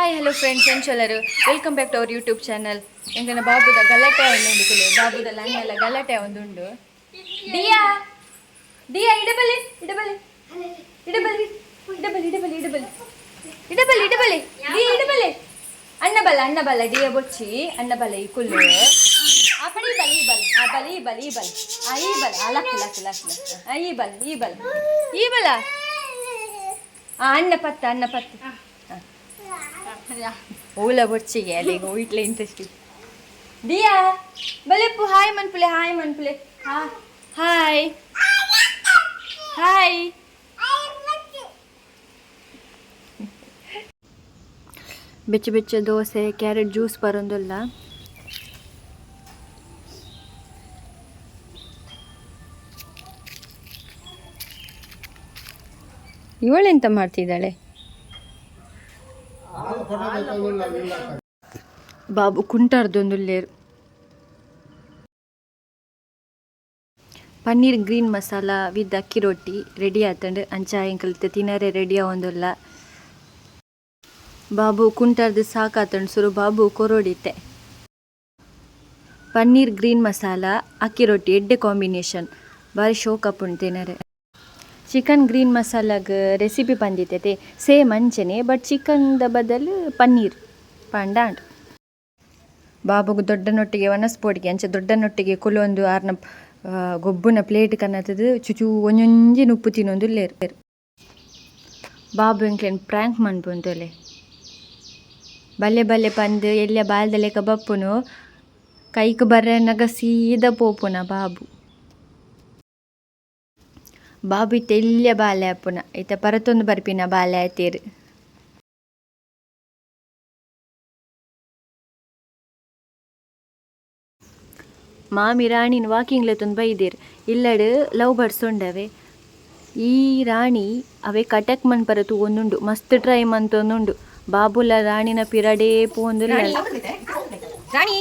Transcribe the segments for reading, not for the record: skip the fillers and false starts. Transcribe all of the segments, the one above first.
Hi hello friends, ಎಂಚೊಲ್ಲರು? Welcome back to our YouTube channel. ಎಂಕನ ಬಾಬುದ ಗಲಾಟೆ ಒಂದುಂಡು ಕುಲೆ. ಬಾಬುದ ಲಂಗಲ ಗಲಾಟೆ ಒಂದುಂಡು. ಡಿಯಾ, ಡಿಯಾ, ಇಡಬಲಿ, ಇಡಬಲಿ, ಇಡಬಲಿ, ಇಡಬಲಿ, ಇಡಬಲಿ, ಇಡಬಲಿ, ಇಡಬಲಿ, ಇಡಬಲಿ, ಡಿ ಇಡಬಲಿ. ಅಣ್ಣ ಬಲ್ಲ, ಅಣ್ಣ ಬಲ್ಲ, ಡಿಯ ಬೊಚ್ಚಿ, ಅಣ್ಣ ಬಲ್ಲ. ಈ ಕುಲ್ಲು ಆ ಪಡಿ ಬಲ, ಈ ಬಲ, ಆ ಬಲ, ಈ ಬಲ, ಈ ಬಲ, ಆ ಈ ಬಲ, ಆ ಲಕ್ ಲಕ್ ಲಕ್ ಲಕ್, ಆ ಈ ಬಲ, ಈ ಬಲ, ಈ ಬಲ. ಆ ಅಣ್ಣ ಪತ್ತ, ಅಣ್ಣ ಪತ್ತ. ಓಲ ಬೊಚ್ಚಿಗೆ ಅಲ್ಲಿಗೆ ಹೋಯ್ಟ್ಲೆ ಇಂಟ್ರೆಸ್ಟ್. ದಿಯಾ, ಬಲೆಪ್ಪು. ಹಾಯ್ ಮನ್ಪುಲೆ, ಹಾಯ್ ಮನ್ಪುಲೆ. ಹಾ, ಹಾಯ್, ಹಾಯ್. ಬೆಚ್ಚ ಬೆಚ್ಚ ದೋಸೆ, ಕ್ಯಾರೆಟ್ ಜ್ಯೂಸ್ ಬರೋಂದುಲ್ಲ. ಇವಳೆಂತ ಮಾಡ್ತಿದ್ದಾಳೆ? ಬಾಬು ಕುಂಟಾರ್ದೊಂದುಲ್ಲೇರು. Paneer green masala with akki roti ready ಆತಂಡು. ಅಂಚ ಎಂಕಲ್ತೆ ತಿನರೆ ರೆಡಿ ಆವೊಂದುಲ್ಲ. ಬಾಬು ಕುಂಟಾರ್ದು ಸಾಕಾತಂಡು, ಸುರು ಬಾಬು ಕೊರೊಡಿತ್ತೆ. ಪನ್ನೀರ್ ಗ್ರೀನ್ ಮಸಾಲ ಅಕ್ಕಿ ರೊಟ್ಟಿ ಎಡ್ಡೆ ಕಾಂಬಿನೇಷನ್, ಬಾರಿ ಶೋಕ್ ಆಪುಂಡು ತಿನರೆ. ಚಿಕನ್ ಗ್ರೀನ್ ಮಸಾಲಾಗ್ ರೆಸಿಪಿ ಬಂದಿತ್ತತೆ, ಸೇಮ್ ಅಂಚನೆ, ಬಟ್ ಚಿಕನ್ದ ಬದಲು ಪನ್ನೀರ್ ಪಾಂಡಾಂಡ್. ಬಾಬುಗ್ ದೊಡ್ಡನೊಟ್ಟಿಗೆ ವನಸ್ ಪೋಡಿಗೆ. ಅಂಚ ದೊಡ್ಡನೊಟ್ಟಿಗೆ ಕುಲೊಂದು ಆರ್ನ ಗೊಬ್ಬುನ ಪ್ಲೇಟ್ ಕನ್ನತದು ಚುಚು ಒಂಜೊಂಜಿ ನುಪ್ಪು ತಿನ್ನೊಂದುಲ್ಲೆರ್. ಬಾಬು ಎಂಕ್ಲೆನ್ ಪ್ರ್ಯಾಂಕ್ ಮನ್ಪುಂತೊಲೆ. ಬಲ್ಲೆ ಬಲ್ಲೆ ಪಂದ್ ಎಲ್ಯ ಬಾಲ್ದ ಲೆಕ ಬಪ್ಪುನು, ಕೈಕ್ ಬರ್ರೆನಗ ಸೀದಾ ಪೋಪುನ ಬಾಬು. ಬಾಬು ಇತ್ತೆ ಎಲ್ಯ ಬಾಲೆ ಆಪುನ, ಇತ್ತೆ ಪರತೊಂದು ಬರ್ಪಿನ ಬಾಲೆ ಆತೇರ್. ಮಾಮಿ ರಾಣಿನ ವಾಕಿಂಗ್ ಲೆತ್ತೊಂದು ಬೈದೇರ್. ಇಲ್ಲಡ್ ಲವ್ ಬರ್ಡ್ಸ್ ಉಂಡವೆ. ಈ ರಾಣಿ ಅವೆ ಅಟ್ಯಾಕ್ ಮನ್ಪರ ತೂವೊಂದುಂಡು, ಮಸ್ತ್ ಟ್ರೈ ಮಂತೊಂದುಂಡು. ಬಾಬುಲ ರಾಣಿನ ಪಿರಡೇ ಪೋವೊಂದುಲ್ಲ. ರಾಣಿ.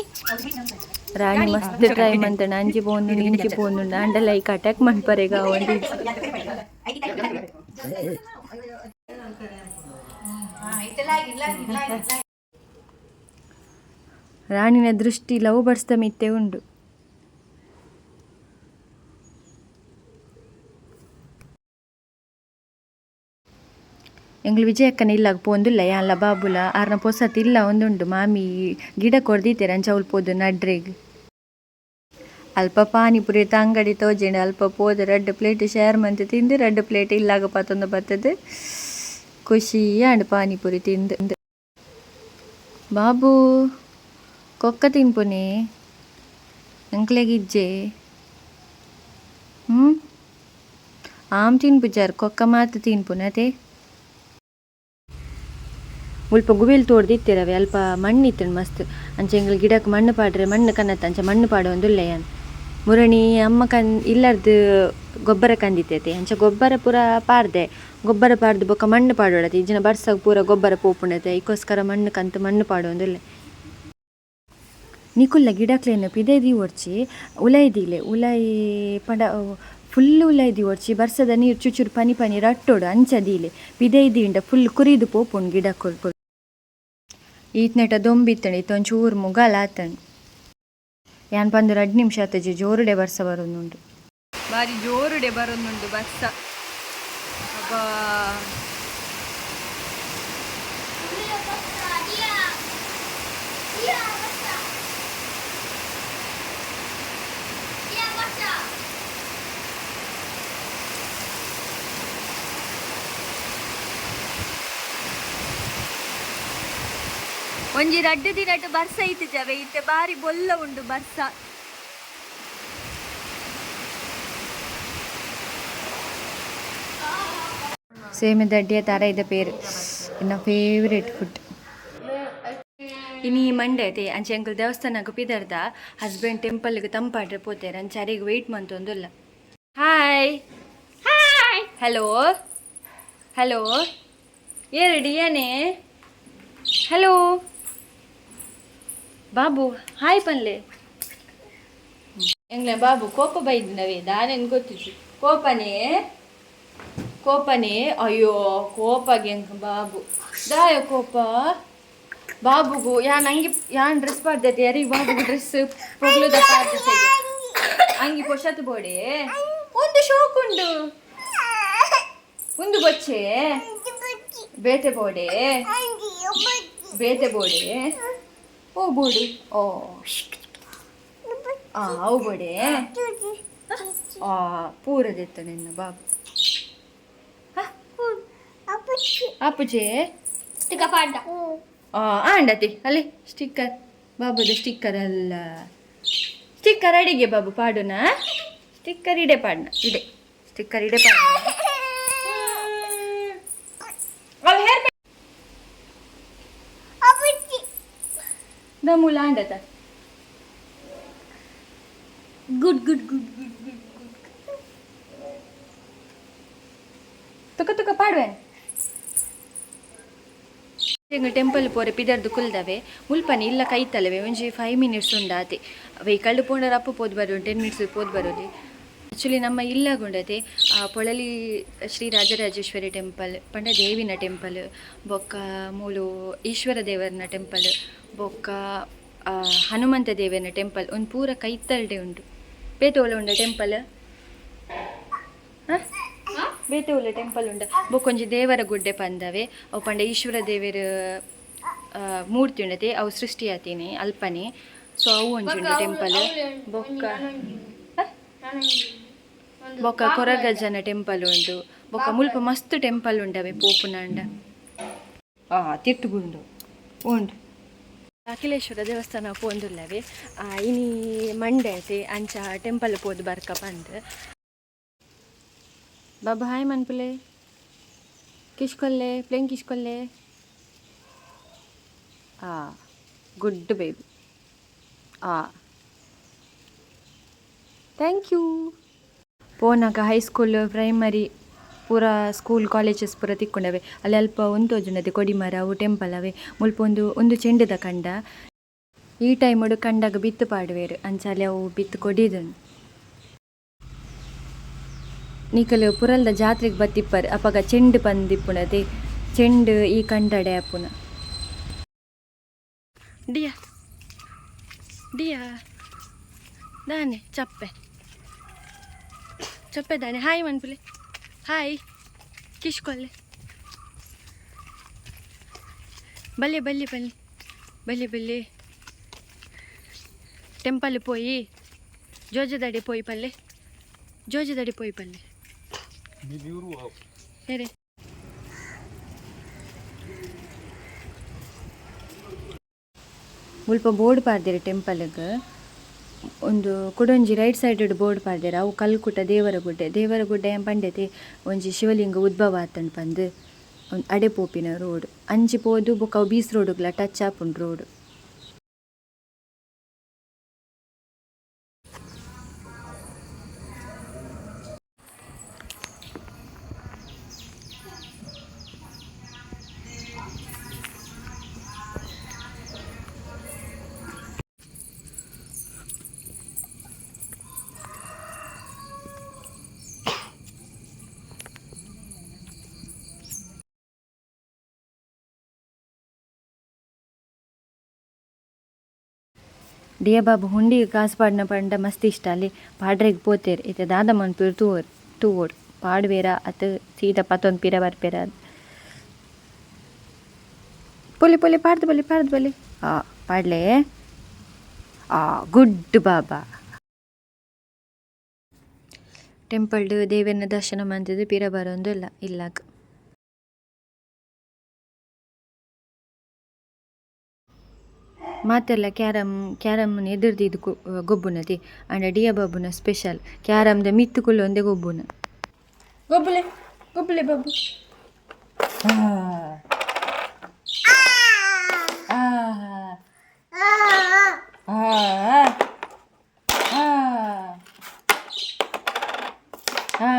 ರಾಣಿ ಮಸ್ತ್ ಟ್ರೈ ಮಂತಂಡು, ಅಂಚಿ ಪೋವೊಂದುಂಡು, ಇಂಚಿ ಪೋವೊಂದುಂಡು, ಆಂಡಲ ಐಕ್ ಅಟ್ಯಾಕ್ ಮನ್ಪರೆಗ್ ಆವೊಂದಿಜ್ಜಿ. ರಾಣಿನ ದೃಷ್ಟಿ ಲವ್ ಬರ್ಡ್ಸ್ ದ ಮಿತ್ತೆ ಉಂಡು. ಎಂಗ್ಲು ವಿಜಯಕ್ಕನ ಇಲ್ಲಾಗ ಪೋಂದುಲ್ಲ. ಯಾನ್ಲ ಬಾಬುಲ. ಆರ್ನ ಪೊಸತ್ ಇಲ್ಲ ಒಂದುಂಡು. ಮಾಮಿ ಗಿಡ ಕೊರ್ದಿತ್ತೆರ್, ಅಂಚ ಅವ್ಲು ಪೋದು ನಡ್ರೆಗ್. ಅಲ್ಪ ಪಾನಿಪುರಿತ ಅಂಗಡಿ ತೋಜಿಂಡು. ಅಲ್ಪ ಪೋದು ರಡ್ಡ್ ಪ್ಲೇಟ್ ಶೇರ್ ಮಂತ್ ತಿಂದು, ರಡ್ಡ್ ಪ್ಲೇಟ್ ಇಲ್ಲಾಗ ಪತೊಂದು ಬತ್ತದು. ಖುಷಿ ಆಂಡ್ ಪಾನಿಪುರಿ ತಿಂದು. ಬಾಬು ಕೊಕ್ಕ ತಿನ್ಪುನಿ, ಎಂಕ್ಲೆಗ್ ಇಜ್ಜೆ? ಹ್ಮ್ ಆಮ್ ತಿನ್ಪುಜಾರ್, ಕೊಕ್ಕ ಮಾತ ತಿನ್ಪುನತೆ. ಮುಲ್ಪ ಗುವೆಲ್ ತೋಡ್ದಿತ್ತೆರವೆ. ಅಲ್ಪ ಮಣ್ಣು ಇತ್ತಂಡು ಮಸ್ತ್. ಅಂಚ ಎಂಕುಲು ಗಿಡಕ್ ಮಣ್ಣು ಪಾಡ್ರೆ ಮಣ್ಣು ಕನತ್, ಅಂಚ ಮಣ್ಣು ಪಾಡೊಂದುಲ್ಲೆ ಯಾನ್. ಮುರಣಿ ಅಮ್ಮ ಕನ್ ಇಲ್ಲರ್ದು ಗೊಬ್ಬರ ಕಂದಿತ್ತೈತೆ, ಅಂಚ ಗೊಬ್ಬರ ಪೂರ ಪಾಡ್ದೆ. ಗೊಬ್ಬರ ಪಾಡ್ದು ಬೊಕ್ಕ ಮಣ್ಣು ಪಾಡೋಡತ್ತೆ, ಇಜ್ಜಿನ ಬರ್ಸಗ್ ಪೂರ ಗೊಬ್ಬರ ಪೋಪುಂಡತೆ. ಐಕೋಸ್ಕರ ಮಣ್ಣು ಕಂತು ಮಣ್ಣು ಪಾಡೊಂದುಲ್ಲೆ. ನಿಕುಲ್ಲ ಗಿಡಕ್ಲೆನ್ ಪಿದೈ ದೀವೊಡ್ಚಿ, ಉಲೈ ದೀಲೆ. ಉಲೈ ಪಂಡ ಫುಲ್ ಉಲೈ ದೀವೊಡ್ಚಿ, ಬರ್ಸದ ನೀರು ಚುಚುರು ಪನಿ ಪನಿ ರಟ್ಟೋಡು, ಅಂಚ ದೀಲೆ. ಪಿದೈ ದೀಂಡ ಫುಲ್ ಕುರಿದು ಪೋಪುಂಡು ಗಿಡಕ್ಕುಲು. ಈತ್ನೆಟ ದೊಂಬಿತ್ತಂಡು, ಇತ್ತೆ ಒಂಚೂರು ಮುಗಾಲ್ ಆತಂಡ್. ಯಾನ್ ಪಂದು 2 ನಿಮಿಷ ಆತಜಿ, ಜೋರುಡೆ ಬರ್ಸ ಬರೋದುಂಡು. ಬಾರಿ ಜೋರುಡೆ ಬರೋದುಂಡು ಬರ್ಸ. ಅಬ್ಬಾ! ಒಂಜಿ ರಡ್ಡ್ ದಿನಟ್ ಬರ್ಸ ಇತ್ತಿಜವೆ, ಇತ್ತೆ ಬಾರಿ ಬೊಲ್ಲ ಉಂಡು ಬರ್ಸ. ಸೇಮೆ ದಡ್ಡಿಯ ತಾರಾಯಿದ ಪೇರು ಎನ್ನ ಫೇವರೇಟ್ ಫುಡ್. ಇನಿ ಮಂಡೆ ಐತೆ, ಅಂಚೆ ಎಂಕುಲು ದೇವಸ್ಥಾನಕ್ಕೆ ಪಿದರ್ದ. ಹಸ್ಬೆಂಡ್ ಟೆಂಪಲ್ಗೆ ತಂಪಾಡ್ರೆ ಪೋತೇರ್, ಅಂಚೆ ಅರೆಗ್ ವೆಯ್ಟ್ ಮಂತೊಂದುಲ್ಲ. ಹಾಯ್. ಹಾಯ್. ಹಲೋ, ಹಲೋ, ಏ ರೆಡಿಯಾನೆ? ಹಲೋ ಬಾಬು, ಹಾಯ್ ಪನ್ಲೆ. ಎಂಗ್ಲೆ ಬಾಬು ಕೋಪ ಬೈದಿನವೇ, ದಾನೇನು ಗೊತ್ತಿಜ್ಜಿ. ಕೋಪನೇ, ಕೋಪನೇ? ಅಯ್ಯೋ, ಕೋಪಗೆ ಎಂಕ್ ಬಾಬು. ದಾಯ ಕೋಪ? ಬಾಬುಗು ಯಾನ್ ಅಂಗಿ ಯಾನ್ ಡ್ರೆಸ್ ಪಾಡ್ದೈತೆ ಯಾರಿಗೆ ಬಾಬುಗು ಡ್ರೆಸ್ ಪೊಗ್ಲುದ ಪಾಡ್ದೆ ಅಂಗಿ ಪೊಷತ್ ಬೋಡೆ ಒಂದು ಶೋಕ್ ಉಂಡು ಒಂದು ಬೊಚ್ಚೆ ಬೇತೆ ಬೋಡೆ ಬೇತೆ ಬೋಡೆ ಓ ಬೋಡು ಓ ಆ ಅವು ಬೋಡೆ ಆ ಪೂರದೆತ್ತ ನಿನ್ನ ಬಾಬು. ಅಪ್ಪುಜೆ ಆಂಡತಿ ಅಲ್ಲಿ ಸ್ಟಿಕ್ಕರ್ ಬಾಬುದು ಸ್ಟಿಕ್ಕರ್ ಅಲ್ಲ ಸ್ಟಿಕ್ಕರ್ ಅಡಿಗೆ ಬಾಬು ಪಾಡುನ ಸ್ಟಿಕ್ಕರ್ ಇಡೆ ಪಾಡ್ನ ಇಡೆ ಸ್ಟಿಕ್ಕರ್ ಇಡೆ ಪಾಡ್ನ ಅವು ಹೇರ್ ದಮೂಲ ಆಂಡತ. Good good good good good. ತುಕ ತುಕ ಪಾಡುವೆ. ಟೆಂಪಲ್ ಪೋರೆ ಪಿದರ್ದು ಕುಲ್ದವೆ ಮುಲ್ಪನಿ ಇಲ್ಲ ಕೈತಲವೆ ಒಂಜಿ 5 ಮಿನಿಟ್ಸ್ ಉಂಡಾತೆ. ವೆಹಿಕಲ್ ಪೋಂಡರ ಅಪ್ಪ ಪೋದು ಬರೋದು, 10 ಮಿನಿಟ್ಸ್ ಪೋದು ಬರೋದು. ಆ್ಯಕ್ಚುಲಿ ನಮ್ಮ ಇಲ್ಲಗುಂಡತೆ ಪೊಳಲಿ ಶ್ರೀ ರಾಜರಾಜೇಶ್ವರಿ ಟೆಂಪಲ್ ಪಂಡ ದೇವಿನ ಟೆಂಪಲ್, ಬೊಕ್ಕ ಮೂಲು ಈಶ್ವರ ದೇವರನ ಟೆಂಪಲ್, ಬೊಕ್ಕ ಹನುಮಂತ ದೇವನ ಟೆಂಪಲ್ ಒಂದು ಪೂರ ಕೈತಲ್ಡೆ ಉಂಟು. ಬೇತೆ ಓಲ ಉಂಡ ಟೆಂಪಲ್? ಬೇತೆ ಉಲ್ಲ ಟೆಂಪಲ್ ಉಂಡ. ಬೊಕ್ಕೊಂಜಿ ದೇವರ ಗುಡ್ಡೆ ಪಂದವೆ. ಅವು ಪಂಡ ಈಶ್ವರ ದೇವರ ಮೂರ್ತಿ ಉಂಡತೆ, ಅವು ಸೃಷ್ಟಿ ಆತೀನಿ ಅಲ್ಪನೆ. ಸೊ ಅವು ಒಂಜಿ ಉಂಡು ಟೆಂಪಲ್. ಬೊಕ್ಕ ಹ? ಬೊಕ್ಕ ಕೊರಗಜ್ಜನ ಟೆಂಪಲ್ ಉಂಡು. ಬೊಕ್ಕ ಮುಲ್ಪ ಮಸ್ತ್ ಟೆಂಪಲ್ ಉಂಡವೆ ಪೋಪುನಾಂಡ. ಆ ತಿರ್ತುಗುಂಡು ಉಂಡು. ಅಖಿಲೇಶ್ವರ ದೇವಸ್ಥಾನ ಪೋಂದುಲ್ಲವೆ. ಇನಿ ಮಂಡೆ ಐತೆ, ಅಂಚ ಟೆಂಪಲ್ ಪೋದು ಬರ್ಕ ಪಂದ್. ಬಾಬಾ ಹಾಯ್ ಮನ್ಪುಲೆ. ಕಿಶ್ಕೊಲ್ಲೆ ಪ್ಲೇನ್ ಕಿಶ್ಕೊಲ್ಲೆ. ಆ ಗುಡ್ ಬೇಬಿ. ಆ thank you. ಪೋನಾಗ ಹೈಸ್ಕೂಲ್, ಪ್ರೈಮರಿ ಪೂರ ಸ್ಕೂಲ್ ಕಾಲೇಜಸ್ ಪೂರ ತಿಕ್ಕೊಂಡವೆ. ಅಲ್ಲಿ ಅಲ್ಪ ಒಂದು ತೋಜುಂಡತೆ ಕೊಡಿಮರ, ಅವು ಟೆಂಪಲ್ ಅವೆ. ಮುಲ್ಪ ಒಂದು ಒಂದು ಚೆಂಡೆದ ಕಂಡ. ಈ ಟೈಮುಡು ಕಂಡಗ ಬಿತ್ತು ಪಾಡುವೆರು, ಅಂಚಾಲೆ ಅವು ಬಿತ್ತು ಕೊಡಿದನು. ನಿಕಲು ಪುರಲ್ದ ಜಾತ್ರೆಗೆ ಬತ್ತಿಪ್ಪರ್, ಅಪಗ ಚೆಂಡು ಪಂದಿಪ್ಪುನತೆ. ಚೆಂಡು ಈ ಕಂಡಡೆ ಅಪ್ಪುನ. ಡಿಯಾ ಡಿಯಾ ದಾನೆ ಚಪ್ಪೆ ಚಪ್ಪೆ ದಾನೆ. ಹಾಯ್ ಮನ್ಪುಲೆ. ಹಾಯ್ ಕಿಶ್ಕೊಲ್ಲೆ. ಬಲ್ಲೆ ಬಲ್ಲೆ ಬಲ್ಲೆ ಬಲ್ಲೆ ಬಲ್ಲೆ. ಟೆಂಪಲ್ ಪೋಯಿ, ಜೋಜದಡಿ ಪೋಯಿ ಪಲ್ಲೆ, ಜೋಜದಡಿ ಪೋಯಿ ಪಲ್ಲೆ. ಹೇರೆ ಮುಲ್ಪ ಬೋರ್ಡ್ ಪಾಡ್ದೆರ್ ಟೆಂಪಲ್ಗ್. ಒಂದು ಕುಡೊಂಜಿ ರೈಟ್ ಸೈಡ್ ಬೋರ್ಡ್ ಪಾಡ್ದೆರ್. ಅವು ಕಲ್ಕುಟ ದೇವರ ಗುಡ್ಡೆ. ದೇವರ ಗುಡ್ಡೆ ಪಂಡೆತೆ ಒಂಜಿ ಶಿವಲಿಂಗ ಉದ್ಭವ ಆತಂಡ್ ಪಂದ್. ಅಡೆ ಪೋಪಿನ ರೋಡ್ ಅಂಚಿ ಪೋದು ಬೊಕ ಅವು ಬೀಸ್ ರೋಡುಗ್ಲ ಟಚ್ ಆಪುಂಡು ರೋಡ್. ಡಿಯ ಬಾಬು ಹುಂಡಿ ಕಾಸು ಪಾಡ್ನ ಪಂಡ ಮಸ್ತ್ ಇಷ್ಟ. ಅಲ್ಲಿ ಪಾಡ್ರೆಗ್ ಪೋತೆರ್. ಇತ್ತೆ ದಾದ ಮನ್ಪುವೆರ್ ತೂವರ್ ತೂವೊಡು, ಪಾಡ್ವೇರ ಅತ್ ಸೀದಾ ಪತ್ತೊಂದು ಪಿರ ಬರ್ಪೆರ. ಪೊಲಿ ಪೊಲಿ ಪಾಡ್ದು ಬಲಿ, ಪಾಡ್ದು ಬಲಿ. ಆ ಪಾಡ್ಲೆ. ಆ ಗುಡ್ ಬಾಬಾ. ಟೆಂಪಲ್ಡ್ ದೇವೆರ್ನ ದರ್ಶನ ಮಂತುದು ಪಿರ ಬರೊಂದುಲ್ಲ ಇಲ್ಲಗ್. ಮಾತೆರ್ಲ ಕ್ಯಾರಮ್ ಕ್ಯಾರಮ್ ಎದುರು ದೀದ್ ಗೊಬ್ಬುನತೆ. ಆಂಡ ಡಿಯಾ ಬಾಬುನ ಸ್ಪೆಷಲ್ ಕ್ಯಾರಮ್ ದ ಮಿತ್ತ್ ಕುಲ್ಲೊಂದೆ ಗೊಬ್ಬುನ. ಗೊಬ್ಬುಲೆ ಗೊಬ್ಬುಲೆ ಬಾಬು. ಆ ಆ ಆ ಆ ಆ.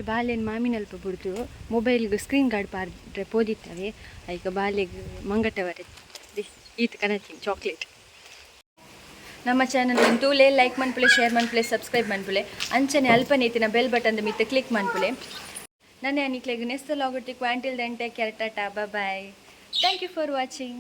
ಬಾಲೆನ್ ಮಾಮಿನಲ್ಪ ಬುಡ್ದು ಮೊಬೈಲ್ಗ್ ಸ್ಕ್ರೀನ್ ಗಾರ್ಡ್ ಪಾಡ್ರೆ ಪೋದಿತ್ತವೆ. ಐಕ ಬಾಲೆಗ್ ಮಂಗಟವರೆ. The ಈತ್ ಕನತಿನ್ ಚಾಕ್ಲೇಟ್. ನಮ್ಮ ಚಾನಲ್ ತೂಲೆ, ಲೈಕ್ ಮನ್ಪುಲೆ, ಶೇರ್ ಮನ್ಪುಲೆ, ಸಬ್ಸ್ಕ್ರೈಬ್ ಮನ್ಪುಲೆ. ಅಂಚನೆ ಅಲ್ಪನೆ ಇತ್ತಿನ ಬೆಲ್ ಬಟನ್ ಮಿತ್ತ ಕ್ಲಿಕ್ ಮನ್ಪುಲೆ. ನನ ನಿಕ್ಲೆಗ್ ನೆಕ್ಸ್ಟ್ ವ್ಲಾಗ್ ತಿಕ್ವ. Until then, take care, tata, bye. Thank you for watching.